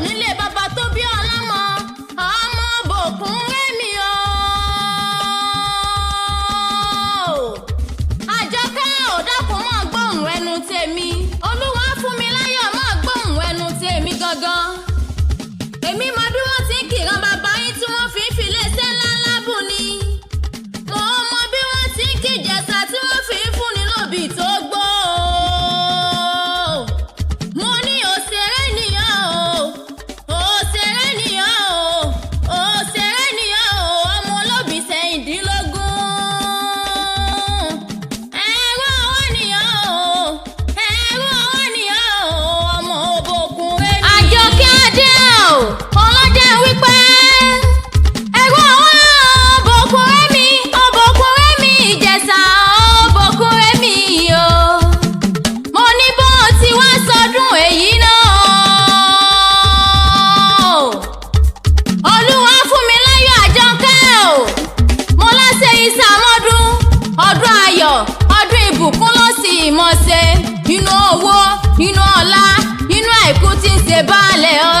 Nílé bàbá tó bí ọlọ́mọ ọmọ bòkun rémi o. Àjọkẹ́ ò dákun mọ́ gbóhùn ẹnu tèmi. Olúwa fún mi láyọ̀ mọ́ gbóhùn ẹnu tèmi gangan. Èmi mọ bí wọ́n ti ń kìran bàbá yín tí wọ́n fi ń fi iléeṣẹ́ ńláńlá bù ni. Mo mọ bí wọ́n ti ń kìjẹ̀sà tí wọ́n fi ń fúnni lóbì tó gbó. Mo ní òṣèré nìyàn o, òṣèré nìyàn o, òṣèré nìyàn o, ọmọ olóbì sẹ́yìndínlógún. Ẹ̀rọ ọwọ́ nìyàn o, ẹ̀rọ ọwọ́ nìyàn o, ọmọ òbòkun rẹ̀ ni. Àjọkẹ́ Adé o, ọlọ́jẹ́ wípé ẹ̀rọ ọwọ́ òbòkun rẹ̀ mi, òbòkun rẹ̀ mi, Ìjẹ̀ṣà òbòkun rẹ̀ mi o. Mo ní bó ti wá sọdún èyí náà. Olúwa fún mi láyọ̀ Àjọkẹ́ o. Mo láṣẹ ìsàmọ́dún, ọdún ayọ̀, ọdún ìbùkún ló sì mọ̀ ṣe. Nínú owó, nínú ọlá, nínú àìkú tí ń ṣe baálẹ̀ ọ̀rọ̀.